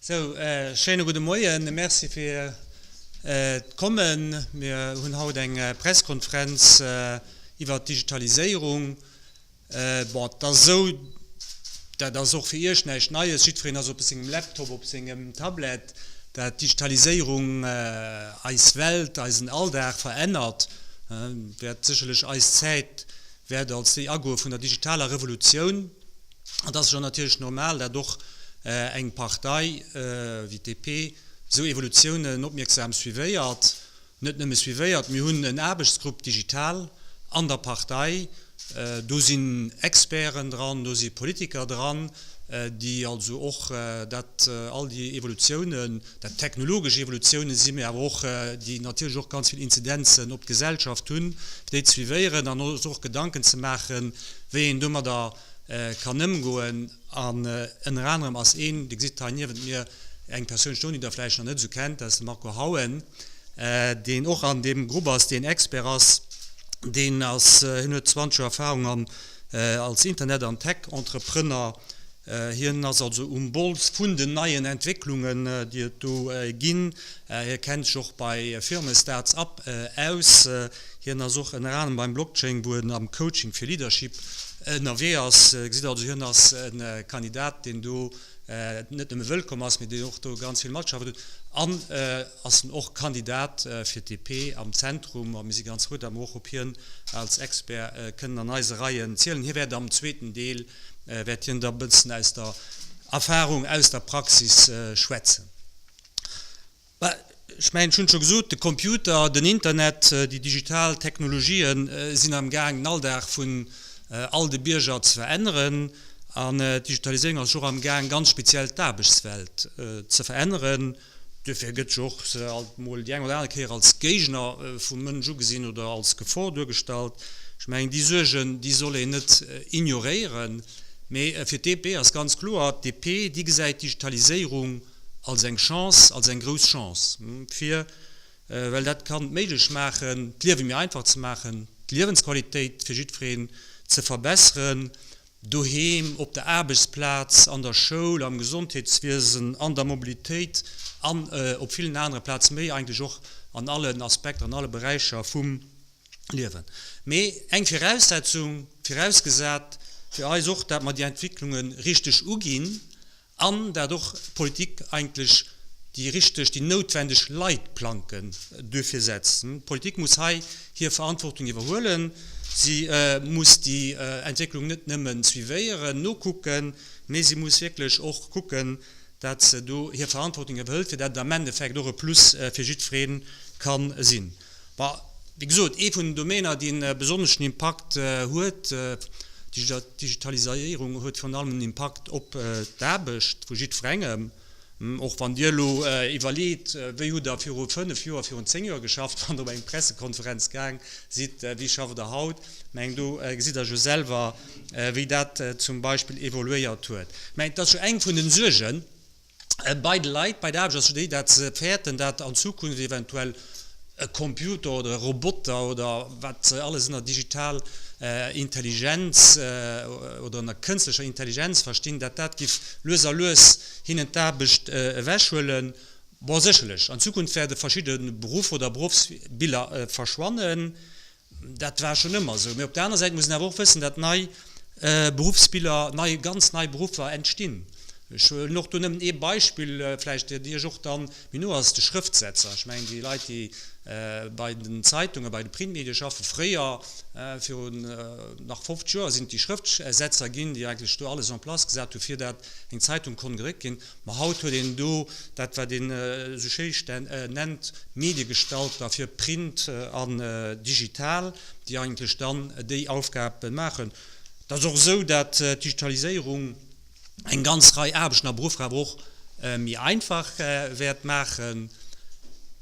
Sou, schéine gudde Moien. Merci fir d'Kommen. Mir hunn haut eng Presskonferenz iwwert d'Digitaliséierung. Bon, et ass esou, dat ass och fir Iech näischt Neies, jiddwereen ass op sengem Laptop, op sengem Tablet, dat d'Digitaliséierung eis Welt, eisen Alldag verännert, wäert sécherlech eis Zäit wäert als déi agoe vun der digitaler Revolutioun. An et ass jo natierlech normal, dat och eng Partei wéi d'DP esou Evolutiounen opmierksam suivéiert. Net nëmme suivéiert, mir hunn en Aarbechtsgrupp digital an der Partei. Do sinn Experten dran, do si Politiker dran, déi also och dat, all déi Evolutiounen, dat technologesch Evolutiounen sinn, mee awer och déi natierlech och ganz vill Inzidenzen op d'Gesellschaft hunn, fir déi ze suivéieren an ons och Gedanken ze maachen, wéi een domadder kann ëmgoen. An ënner anerem ass een, Dir gesitt hei niewent mir eng Persoun stoen, déi Der vläicht nach net esou kennt, dat ass de Marco Hauen, deen och an deem Grupp ass, deen Expert ass, deen ass, hien huet 20 Joer Erfahrung an als Internet an Tech-Entrepreneur. Hien ass also um Bols vun den neien Entwécklungen, déi et do ginn. Hie kennt sech och bei Firmen, Starts-up aus. Hien ass och ënner anerem beim Blockchain, wou en am Coaching fir Leadership ënnerwee ass. Gesitt also, hien ass e Kandidat, deen do net nëmme wëllkomm ass, mee deen och do ganz vill matgeschafft huet. An ass en och Kandidat fir d'DP am Zentrum. A mir si ganz frou, datt mer och op hien als Expert kënnen an eise Reien zielen. Hie wäert am zweeten Deel wäert hien da bëssen aus der Erfahrung, aus der Praxis schwätzen. Bah, ech mengen, ech hunn et scho gesot, de Computer, den Internet, déi digital Technologien sinn am Gaang, den Alldag vun all de Bierger ze veränneren. An d'Digitaliséierung ass och am Gaang, ganz speziell d'Aarbechtswelt ze veränneren. Duerfir gëtt jo och se alt mol déi eng oder aner Kéier als Géigner vum Mënsch ugesinn oder als Gefor duergestallt. Ech mengen, déi Suergen, déi soll een net ignoréieren. Mee fir d'DP ass ganz kloer, d'DP, déi gesäit d'Digitaliséierung als eng Chance, als eng grouss Chance, fir, well dat kann et méiglech maachen, d'Liewe méi einfach ze maachen, d'Liewensqualitéit fir jiddwereen ze verbesseren, doheem, op der Aarbechtsplaz, an der Schoul, am Gesondheetswiesen, an der Mobilitéit an op villen anere Plaze méi, eigentlech och an allen Aspekter, an alle Beräicher vum Liewen. Mee eng Viraussetzung, virausgesat fir eis och, dat mer déi Entwicklunge richteg uginn, An dat och d'Politik eigentlech déi richteg, déi noutwendeg Leitplanken duerfir setzt. D'Politik muss hei hir Verantwortung iwwerhuelen. Si muss déi Entwécklung net nëmme suivéieren, nokucken, mee si muss wierklech och kucken, dat se do hir Verantwortung iwwerhëlt, fir dat et am Endeffekt och e Plus fir jiddweree ka sinn. Bon, wéi gesot, ee vun den Domäner, dee besonneschen Impakt huet, d'Digitaliséierung huet virun allem en Impakt op d'Aarbecht vu jiddwerengem. Och wann Dir elo iwwerleet, wéi hutt Der viru fënnef Joer, virun zéng Joer geschafft, wann Der op eng Pressekonferenz gaang sidd, wéi schafft Der haut? Ech mengen, do gesitt Der jo selwer, wéi dat zum Beispill evoluéiert huet. Ech mengen, et ass jo eng vun den Suergen, Bei de Leit, bei der Aarbecht ass jo déi, dat se fäerten, dat an Zukunft eventuell e Computer oder e Roboter oder wat alles ënner digital Intelligenz oder ënner kënstlecher Intelligenz verstinn, dat dat giff lues a lues hinnen d'Aarbecht ewechhuelen. Bon, sécherlech, an Zukunft wäerte verschidde Beruffer oder Beruffsbiller verschwannen. Dat war schonn ëmmer esou. Mee op der aner Säit muss een awer och wëssen, datt nei Beruffsbiller, nei, ganz nei Beruffer entstinn. Ech huelen och do nëmmen ee Beispill, vläicht dat Iech och dann méi no ass, de Schrëftsetzer. Ech mengen, déi Leit, déi bei den Zeitungen, bei de Printmedie schaffen, fréier, virun nach 50 Joer, sinn et déi Schrëftsetzer ginn, déi eigentlech do alles en place gesat hu fir dat eng Zeitung konnt gedréckt ginn. Ma haut huet een do dat, wat een esou schéi nennt, Mediegestalter fir Print an digital, déi eigentlech dann déi Aufgab maachen. Et ass och esou, dat d'Digitaliséierung eng ganz Rei Aarbechten a Beruffer awer och méi einfach wäert maachen.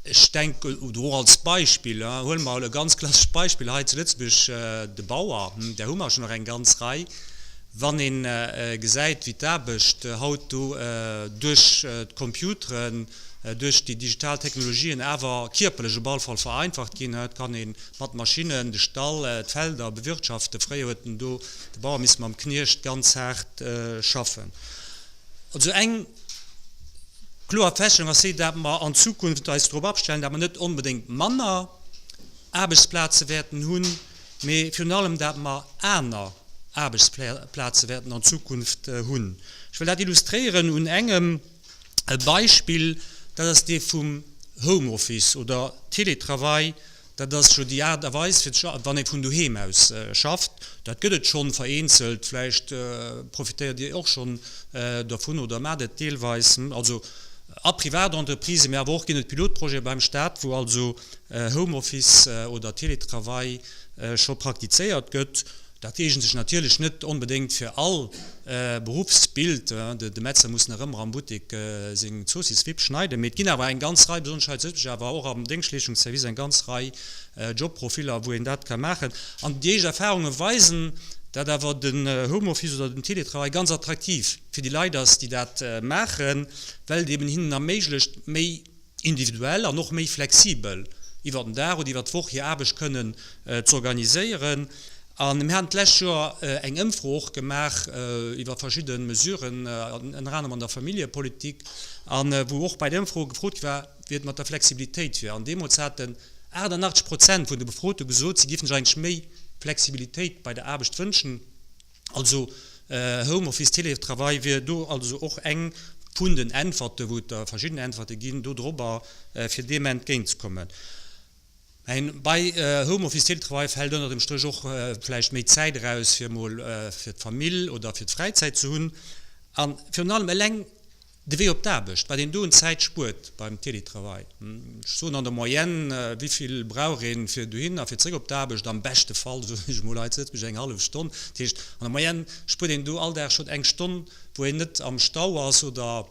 Ech denken do och als Beispill, huele mer e ganz klassescht Beispill hei zu Lëtzebuerg, de Bauer, där hu mer schonn nach eng ganz Rei. Wann ee gesäit, wéi d'Aarbecht haut do duerch d'Computeren, duerch déi digital Technologien awer kierperlech op alle Fall vereinfacht ginn, et kann ee mat Maschinnen de Stall, d'Felder bewirtschaften. Fréier huet den do de Bauer misse mam Kniecht ganz haart schaffen. Also eng. Kloer Feststellung ass déi, dat mer an Zukunft eis drop abstellen, dat mer net onbedéngt manner Aarbechtsplaze wäerten hunn, mee virun allem, dat mer aner Aarbechtsplaze wäerten an Zukunft hunn. Ech wëll dat illustréieren un engem Beispill, dat ass dee vum Homeoffice oder Télétravail. Dat ass jo déi Aart a Weis, fir ze, wann ee vun doheem aus schafft. Dat gëtt et schonn vereenzelt, vläicht profitéiert Dir och schonn dovun oder maacht et deelweis, also a Privatentreprisen, mee awer och ginn et Pilotprojete beim Staat, wou also Homeoffice oder Télétravail scho praktizéiert gëtt. Dat eegent sech natierlech net onbedéngt fir all Beruffsbild, de Metzler muss nach ëmmer am Buttek seng Zoossiswipp schneiden, mee et ginn awer eng ganz Rei, besonnesch hei zu Lëtzebuerg, awer och am Déngschtleeschtungsservice, eng ganz Rei Jobprofiller, wou een dat ka maachen. An déi éischt Erfarunge weisen, dat awer den Homeoffice oder den Teletravail ganz attraktiv fir déi Leit ass, déi dat maachen, well et eben hinnen erméiglecht, méi individuell an och méi flexibel iwwer den Dag oder iwwer d'Woch hir Aarbecht kënnen z'organiséieren. A mir haten d'lescht Joer eng Ëmfro och gemaach iwwer verschidde Mesuren, ënner anerem an der Familljepolitik, a wou och bei der Ëmfro gefrot gi war, wéi et mat der Flexibilitéit wier. An deemools haten 88 Prozent vun de Befrote gesot, si géifen sech eigentlech méi Flexibilitéit bei der Aarbecht wënschen. Also Homeoffice, Télétravail wier do also och eng vun den Äntwerten, wou et der verschidden Äntwerte ginn, do dorobber, fir deem entgéintzekommen. Mä bei Homeoffice, Télétravail fält ënner dem Stréch och vläicht méi Zäit eraus, fir emol fir d'Famill oder fir d'Fräizäit ze hunn. A virun allem eleng De Wee op d'Aarbecht, wat een do un Zäit spuert beim Télétravail. Ech soen an der Moyenne, wéi vill brauch een fir dohin a fir zréck op d'Aarbecht? Am beschte Fall, soen ech emol hei zu Lëtzebuerg, eng hallef Stonn. Dat heescht, an der Moyenne spuert een do all Dag schonn eng Stonn, wou een net am Stau ass oder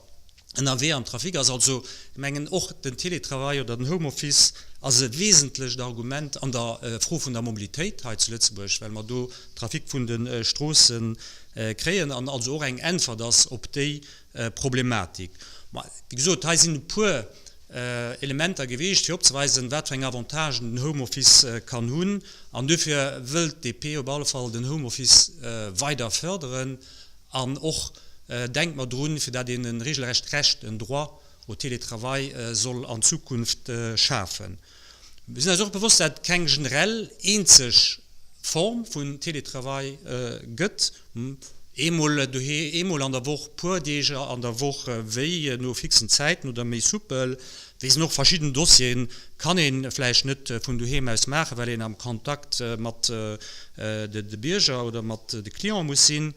ënnerwee am Trafic ass. Also, ech mengen, och den Télétravail oder den Homeoffice ass e wesentlecht Argument an der Fro vun der Mobilitéit hei zu Lëtzebuerg, well mer do Trafic vun de Stroosse kréien an also och eng Äntwert ass op déi Problematik. Ma wéi gesot, hei sinn e puer Elementer gewiescht, fir opzeweisen, wat fir eng Avantagen den Homeoffice kann hunn. An duerfir wëllt d'DP op alle Fall den Homeoffice weider förderen. An och denkt mer drun, fir dat een e regelrecht Recht, en Droit au télétravail soll an Zukunft schafen. Mir sinn eis och bewosst, dat et keng generell eenzeg Form vun Télétravail gëtt, eemol dohee, eemol an der Woch, puer Deeg an der Woch, wéi no fixen Zäiten oder méi soupel. Wéi sinn och verschidden Dossieren kann ee vläicht net vun doheem aus maachen, well een am Kontakt mat de Bierger oder mat de Cliente muss sinn.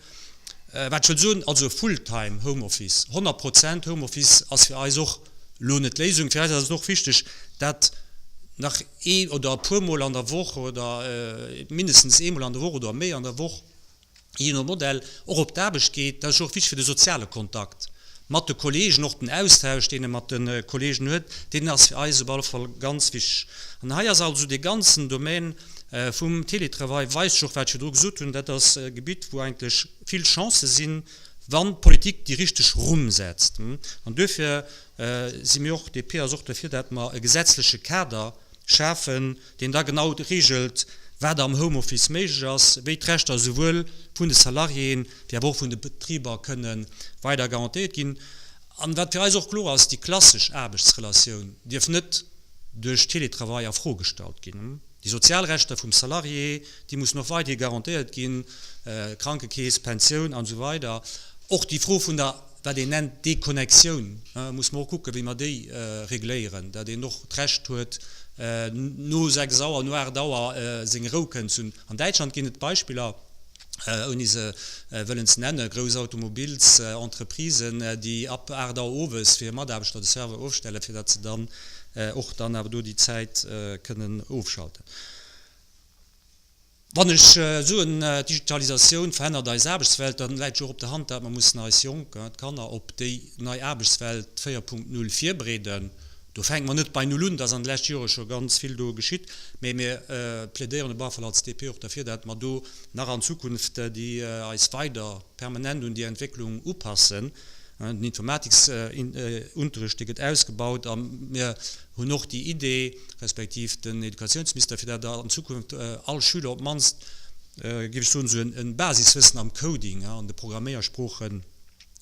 Wat ech wëll soen, also Fulltime Homeoffice, 100 Prozent Homeoffice ass fir eis och elo net d'Léisung. Fir eis ass et och wichteg, dat nach ee oder e puermol an der Woch oder mindestens eemol an der Woch oder méi an der Woch, jee no Modell, och op d'Aarbecht geet. Dat ass jo och wichteg fir de soziale Kontakt mat de Kollegen, och den Austausch, deen e mat de Kollegen huet, deen ass fir eis op alle Fall ganz wichteg. An hei ass also dee ganzen Domaine vum Télétravail, weist sech och, wat ech virdru gesot hunn, dat ass e Gebitt, wou eigentlech vill Chancë sinn, wann d'Politik déi richteg Rumm setzt. An duerfir si mir och, DP ass och derfir, dat mer e gesetzleche Kader schafen, deen da genau regelt, wat am Homeoffice méiglech ass, wéi d'Rechter esouwuel vun de Salariéen wéi awer och vun de Betriber kënne weider garantéiert ginn. An wat fir eis och kloer ass, déi klassesch Aarbechtsrelatioun dierf net duerch Télétravail a Fro gestallt ginn. Déi sozial Rechter vum Salarié, déi mussen och weiderhi garantéiert ginn, Krankekeess, Pensioun an esou weider. Och déi Fro vun der, wat een nennt Deconnectioun, musse mer och kucken, wéi mer déi regléieren, datt een och d'Recht huet, no 6 Auer, no 8 Auer seng Rou kënnen ze hunn. An Däitschland ginn et Beispiller, ouni se wëllen ze nennen, grouss Automobilsentreprisen, déi ab 8 Auer owes fir hir Mataarbechter de Serveur ofstellen, fir datt se dann och dann awer do déi Zäit kënnen ofschalten. Wann ech soen, d'Digitalisatioun verännert eis Aarbechtswelt, dann läit jo och op der Hand, dat mer mussen eis Jonk, d'Kanner, op déi nei Aarbechtswelt 4.0 virbereeden. Do fänke mer net bei Null un, et ass an de leschte Jore scho ganz vill do geschitt, mä mir plädéieren op alle Fall als DP och derfir, dat mer do nach an Zukunft déi eis weider permanent un déi Entwécklung upassen. Den Informatiksunterricht, dee gëtt ausgebaut a mir hunn och déi Idee, respektiv den Educatiounsminister, fir dat an Zukunft all Schüler op d'mannst, géif ech soen, esou e Basiswëssen am Coding, an de Programméiersproochen.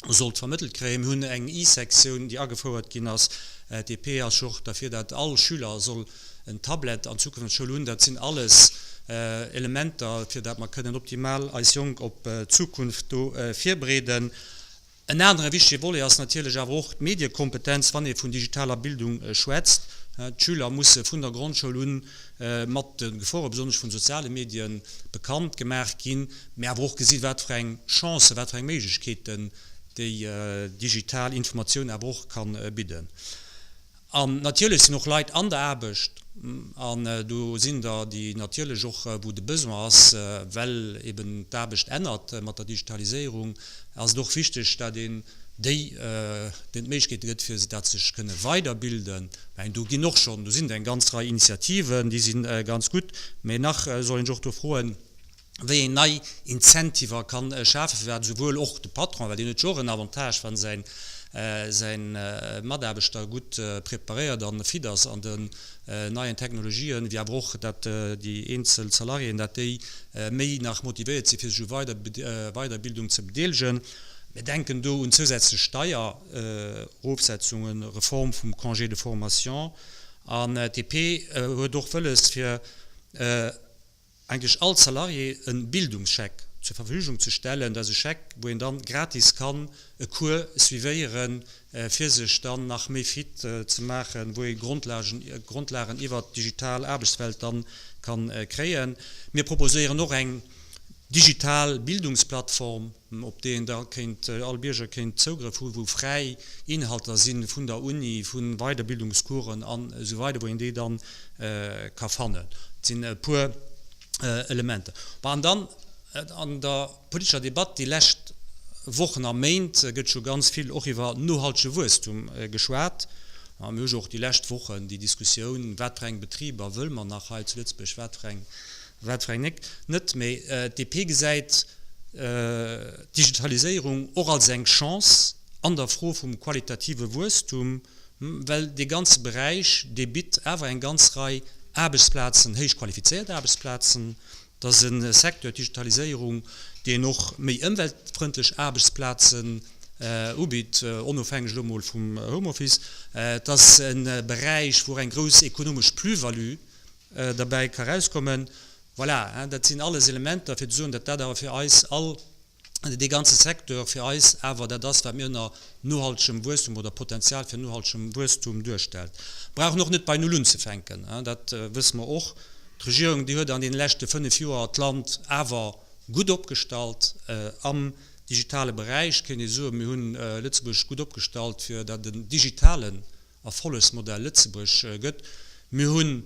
Sollt vermëttelt kréien. Mir hunn eng E-Sektioun, déi agefouert ginn ass. D'DP ass jo och derfir, dat all Schüler soll en Tablet an Zukunft an der Schoul hunn. Dat sinn alles Elementer, fir dat mer kënnen optimal eis Jonk op d'Zukunft do virbereeden. En anere wichtige Volet ass natierlech awer och d'Mediekompetenz, wann ee vun digitaler Bildung schwätzt. D'Schüler musse vun der Grondschoul un mat de Gefore besonnesch vun soziale Medien bekannt gemaach ginn, mä awer och gesinn, wat fir eng Chancen, wat fir eng Méiglechkeeten déi digital Informatioun awer och ka bidden. An natierlech sinn och Leit an der Aarbecht, an do sinn der, déi natierlech och, wou de Besoin ass, well eben d'Aarbecht ännert mat der Digitaliséierung, ass et och wichteg, dat een déi, deenen d'Méiglechkeete gëtt, fir dat sech kënne weiderbilden. Mä do ginn och schonn, do sinn et eng ganz Rei Initiativen, déi si ganz gutt, mä nach soll een sech och do froen, wéi een nei Incentiver kann schafen, firwat esouwuel och de Patron, well deen huet jo och en Avantage, wa säin, säin Mataarbechter gutt preparéiert a fit ass an den neien Technologien, wéi awer och dat déi eenzel Salariéen, dat déi méi nach motivéiert sinn, fir sech u Weiderbildung ze bedeelegen. Mir denken do un zousätzlech Steiererofsetzungen, Reform vum Congé de formation. An d'DP huet och wëlles, fir eigentlech all Salarié e Bildungscheck zur Verfügung ze stellen. Dat ass e Scheck, wou een dann gratis kann e Cours suivéieren, fir sech dann nach méi fit ze maachen, wou ee Grondlagen iwwert d'digital Aarbechtswelt dann kann kréien. Mir proposéieren och eng digital Bildungsplattform, op déi een da kéint, all Bierger kéint Zougrëff hu wou fräi Inhalter si vun der Uni, vu Weiderbildungscoursen an esou weider, wou een déi dann ka fannen. Dat sinn e puer Elementer. Bon, an dann an der politescher Debatt déi lescht Wochen a Méint gëtt scho ganz vill och iwwer nohaltege Wuesstum geschwat. A mir hu jo och déi lescht Wochen déi Diskussioun, wat fir eng Betriber wëlle mer nach hei zu Lëtzebuerg, wat fir eng Wat fir eng net? Mee d'DP gesäit d'Digitaliséierung och als eng Chance an der Fro vum qualitative Wuesstum, well dee ganze Beräich, dee bitt awer eng ganz Rei Aarbechtsplazen, héich qualifizéiert Aarbechtsplazen. Et ass e Secteur, d'Digitaliséierung, deen och méi ëmweltfrëndlech Aarbechtsplazen ubitt, onofhängeg elo mol vum Homeoffice. Et ass e Beräich, wou och eng grouss ekonomesch Plus-value derbäi ka erauskommen. Voilà, dat sinn alles Elementer, fir ze soen, datt dat awer fir eis all, dee ganze Secteur fir eis awer dat ass, wat mir ënner nohaltegem Wuesstum oder Potenzial fir nohaltegem Wuesstum duerstellt. Brauchen och net bei Null unzefänken, dat wësse mer och. D'Regierung, déi huet an deene leschte fënnf Joer d'Land awer gutt opgestallt am digitale Beräich, kéint ee soen. Mir hunn Lëtzebuerg gutt opgestallt, fir datt en digitalen Erfollegsmodell Lëtzebuerg gëtt. Mir hu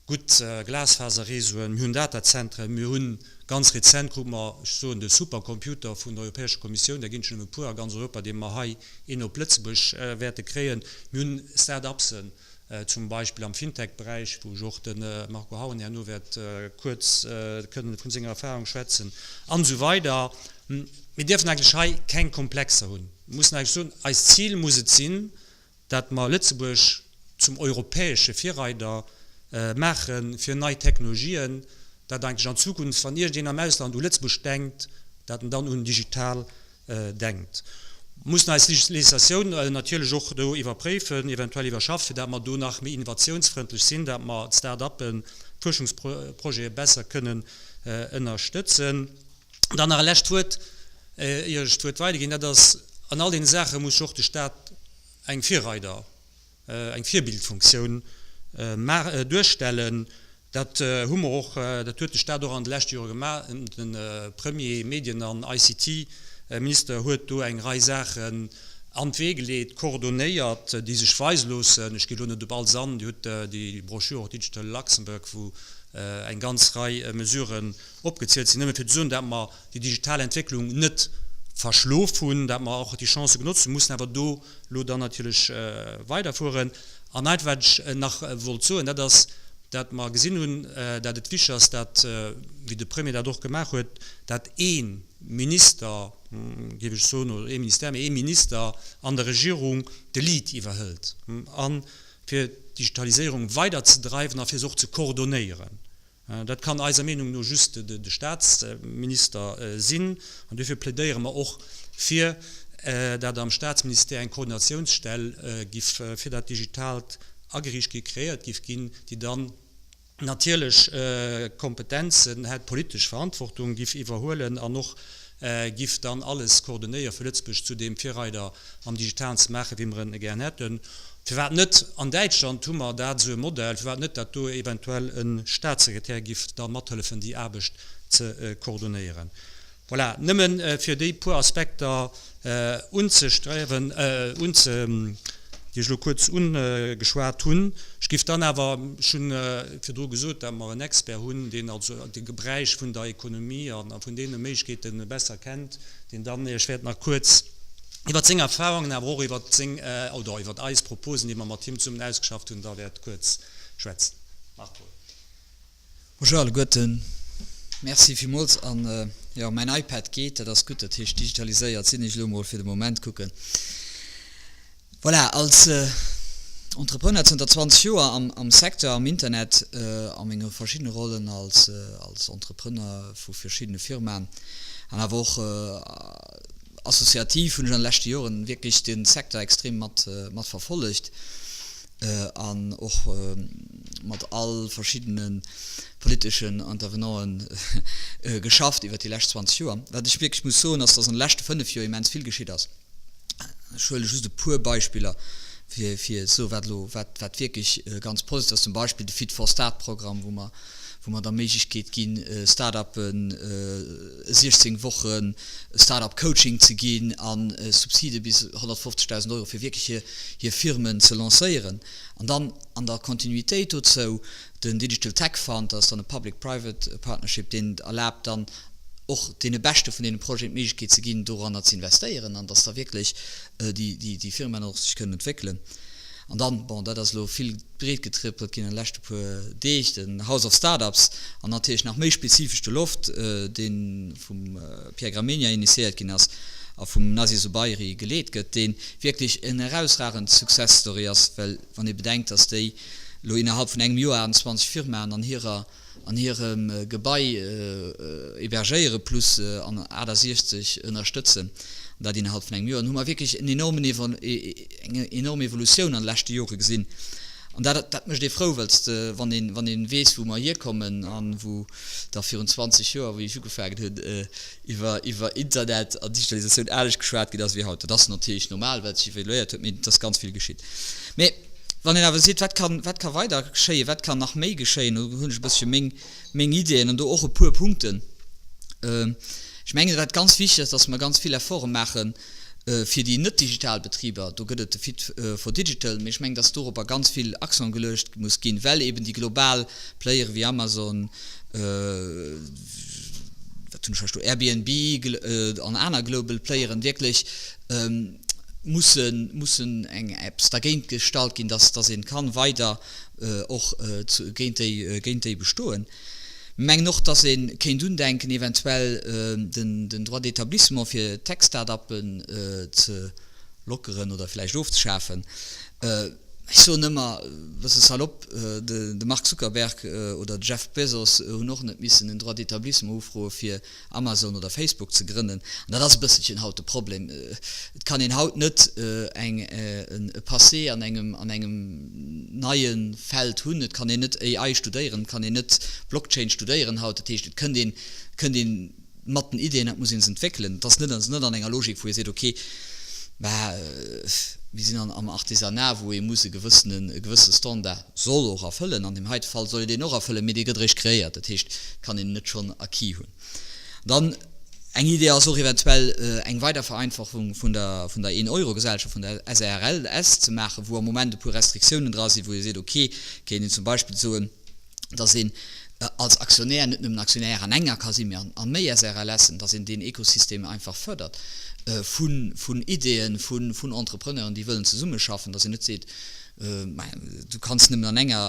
gutt Glasfaserreseauen, mir hunn Datazentren, mir hunn ganz rezent krute mer, ech soen, de Supercomputer vun der Europäescher Kommissioun, där ginn et schonn nëmme e puer a ganz Europa, dee mer hei een op Lëtzebuerg wäerte kréien. Mir hunn Start-upsen, zum Beispill am Fintech-Beräich, wou ech och de Marco Hauen herno wäert kuerz kënnen vun senger Erfahrung schwätzen, an esou weider. Mir dierfen eigentlech hei keng Komplexer hunn. Mir mussen eigentlech soen, eist Zil muss et sinn, dat mer Lëtzebuerg zum europäesche Virreider maache fir nei Technologien, dat eigentlech an Zukunft, wann iergendeen am Ausland u Lëtzebuerg denkt, dat en dann un digital denkt. Mer mussen eis Législatioun natierlech och do iwwerpréifen, eventuell iwwerschaffen, fir dat mer do nach méi innovatiounsfrëndlech sinn, dat mer d'Start-uppen, d'Fuerschungsprojete besser kënnen ënnerstëtzen. Dann nach e lescht Wuert, ier ech d'Wuert weiderginn, dat ass, An all deene Saache muss jo och de Stat eng Virreider-, eng Virbildfunktioun duerstellen. Dat hu mer och, dat huet de Stat och an de leschte Jore gemaach. De Premier, Medien an ICT-Minister huet do eng Rei Saachen an d'Wee geleet, coordonéiert, déi sech weise loossen. Ech ginn elo net op alles an. Dir hutt déi Broschür och, Digital Luxembourg, wou eng ganz Rei Mesuren opgezielt sinn, nëmme fir ze soen, dat mer déi digital Entwécklung net verschlof hunn, dat mer och déi Chancë genotzt hunn, mussen awer do elo dann natierlech weiderfueren. An eent, wat ech nach wollt soen, dat ass, dat mer gesinn hunn, dat et wichtig ass, dat, wéi de Premier dat och gemaach huet, dat ee Minister, géif ech soen, oder ee Ministère, mee ee Minister an der Regierung de Lead iwwerhëlt a fir d'Digitaliséierung weiderzedreiwen a fir se och ze coordonéieren. Dat kann eiser Meenung no just de Statsminister sinn. An duerfir plädéiere mer och fir dat am Staatsministère eng Koordinatiounsstell giff fir dat Digitaalt ageriicht gi, kreéiert giff ginn, déi dann natierlech Kompetenzen hätt, politesch Verantwortung giff iwwerhuelen an och giff dann alles koordonéiere fir Lëtzebuerg zu deem Virreider am Digitalen ze maachen, wéi mer en gären hätten. Firwat net, an Däitschland hu mer dat esou e Modell, firwat net, dat do eventuell e Staatssekretär giff da mathëllefen déi Aarbecht ze koordonéieren. Voilà, nëmmen fir déi puer Aspekter unzestriewen, unze, déi ech elo kuerz ugeschwat hunn. Ech géif dann awer, ech hu virdru gesot, datt mer en Expert hunn, deen also de Gebräich vun der Ekonomie a vun deene Méiglechkeete besser kennt, deen dann Iech wäert nach kuerz iwwert seng Erfahrungen, awer och iwwert seng oder iwwert eis Proposen, déi mer mat him zesummen ausgeschafft hunn, da wäert kuerz schwätzen. Marco. Bonjour alleguerten, Merci villmools. An jo, mäin iPad geet, dat ass gutt, dat heescht digitaliséiert sinn ech elo mol fir de Moment. Kucken. Voilà, als Entrepreneur zënter 20 Joer am Secteur, am Internet, a menge verschiddene Rollen als Entrepreneur vu verschiddene Firmaen an awer och associativ hunn ech an de leschte Joren wierklech de Secteur extrem mat verfollegt. an och mat all verschiddene politeschen Intervenanten geschafft iwwert déi lescht 20 Joer. Wat ech wierklech muss soen, ass, dass an de leschte 5 Joer immens vill geschitt ass. Ech huele just e puer Beispiller, fir ze soen, wat elo, wat, wat wierklech ganz positiv ass, zum Beispill de Fit for Start Programm, wou mer, wou mer der Méiglechkeet ginn, Start-uppen 16 Woche Start-up Coaching ze ginn a Subside bis 150.000 Euro fir wierklech hir hir Firmen ze lancéieren. An dann an der Kontinuitéit dozou den Digital Tech Fund, dat ass dann e Public-Private Partnership, deen et erlaabt dann och deene Beschte vun deene Projeten d'Méiglechkeet ze ginn, doranner ze investéieren an dass da wierklech déi Firmen och sech kënnen entwéckelen. An dann, bon, dat ass elo vill breet getrëppelt ginn an de leschte puer Deeg, den House of Startups an natierlech nach méi spezifesch de Loft, dee vum Pierre Gramegna initiéiert ginn ass a vum Nazir Zubairi geleet gëtt, dee wierklech en erausragend Success Story ass, well wann ee bedenkt, dass déi elo innerhalb vun engem Joer 28 Firmaen an hirer an hirem Gebai hébergéiere plus an 68 ënnerstëtzen, an dat innerhalb vun engem Joer, dann hu mer wierklech en enormen eng enorm Evolutioun an de leschte Jore gesinn. An dat, dat mécht ee frou, well s de, wann een, wann ee weess, wou mer hierkommen a wou da virun 20 Joer, wéi ech ugefaangen hunn, iwwer, iwwer Internet an Digitalisatioun anescht geschwat ginn ass wéi haut. Dat ass natierlech normal, well et sech evoluéiert huet, mee et ass ganz vill geschitt. Mee wann een awer seet, wat kann, wat ka weider geschéien, wat kann nach méi geschéien, do hunn ech e bëssche meng, meng Ideeën an do och e puer Punkten. Ech mengen, wat ganz wichteg ass, dass mer ganz vill Efforte maachen fir déi net digital Betriber. Do gëtt et de Fit for Digital, mee ech mengen, dass doropper ganz vill Accent geluecht muss ginn, well eben déi global Playere wéi Amazon, wat hunn ech hei stoen, Airbnb an aner global Playeren wierklech mussen, mussen eng eppes dergéint gestallt ginn, dass, dass ee kann weider och géint déi, géint déi bestoen. Mir mengen och, dass ee kéint undenken, eventuell den, den Droit d'établissement fir Tech-Start-uppen ze lockeren oder vläicht ofzeschafen. Ech soen ëmmer, e bësse salopp, de Mark Zuckerberg oder de Jeff Bezos hunn och net missen en Droit d'établissement ufroe fir Amazon oder Facebook ze grënnen. An dat ass e bësselchen haut de Problem. Et kann een haut net eng e Passé an engem an engem neie Feld hunn. Et kann een net AI studéieren, et kann een net Blockchain studéieren haut. Dat heescht, et kënnt een kënnt een mat den Ideeën, dat muss ee se entwéckelen. Et ass net ass net an enger Logik, wou ee seet, okay, mä mir sinn an am Artisanat, wou ee muss e gewëssenen e gewësse Standard soll och erfëllen. An deem heite Fall soll ee deen och erfëllen, mee dee gëtt eréischt kreéiert. Dat heescht, et kann een en net schonn acquis hunn. Dann eng Idee ass och eventuell eng weider Vereinfachung vun der vun der Een-Euro-Gesellschaft, vun der SARL s ze maachen, wou am Moment e puer Restriktiounen dra sinn, wou ee seet, okay, kéint een zum Beispill soen, dass een als Aktionär net nëmmen Aktionär an enger ka sinn, mee an méi SRLSen, dass een deen Ekosystem einfach fërdert vun Ideeën, vun Entrepreneuren, déi wëllen zesummeschaffen, dass een net seet, du kanns nëmmen an enger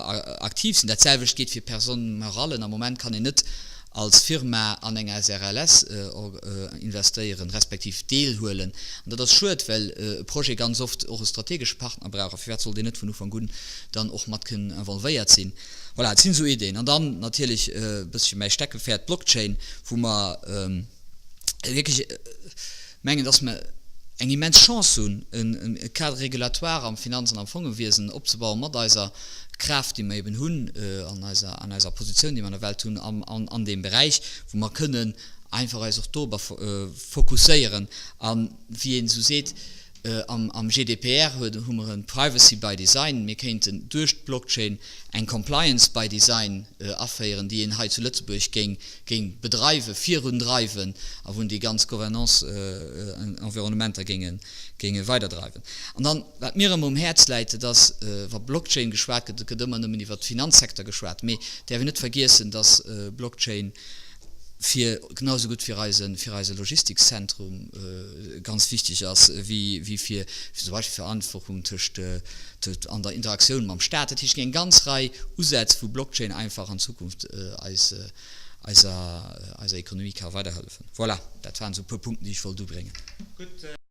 aktiv sinn. Dat selwecht geet fir Personne-morallen. Am Moment kann een net als Firma an enger SRLS investéieren, respektiv deelhuelen. An dat ass schued, well e Projet ganz oft och e strategesche Partner brauch. A firwat sollt een net vun Ufank un dann och mat kënnen involvéiert sinn? Voilà, et sinn esou Ideeën. An dann natierlech e bëssche mäi Steckepäerd, d'Blockchain, wou mer wierklech mengen, dass mer. eng immens Chance hunn, e Cadre régulatoire am Finanz an am Fongewiesen opzebauen, mat eiser Kraaft, déi mer eben hunn, an eiser, an eiser Positioun, déi mer an der Welt hunn an deem Beräich, wou mer kënnen einfach eis och dorobber fokusséieren. A wéi een esou seet, Am GDPR hu mer e Privacy by Design. Mir kéinten duerch d'Blockchain eng Compliance by Design aféieren, déi een hei zu Lëtzebuerg géing bedreiwen, virundreiwen a wou een déi ganz Governance-Environnementer géinge weiderdreiwen. An dann, wat mir ëmmer um Häerz läit, dat ass, wa Blockchain geschwat gëtt, et gëtt ëmmer nëmmen iwwert de Finanzsecteur geschwat, mee et däerf een net vergiessen, dass Blockchain fir genau esou gutt fir eise fir eise Logistikszentrum ganz wichteg ass wéi wéi fir zum Beispill Verantwortung tëscht an der Interaktioun mam Staat. Dat heescht, et ginn eng ganz Rei Usätz, wou Blockchain einfach an Zukunft eis eiser eiser Ekonomie ka weiderhëllefen. Voilà, dat waren esou e puer Punkten, déi ech wollt ubréngen. Gutt.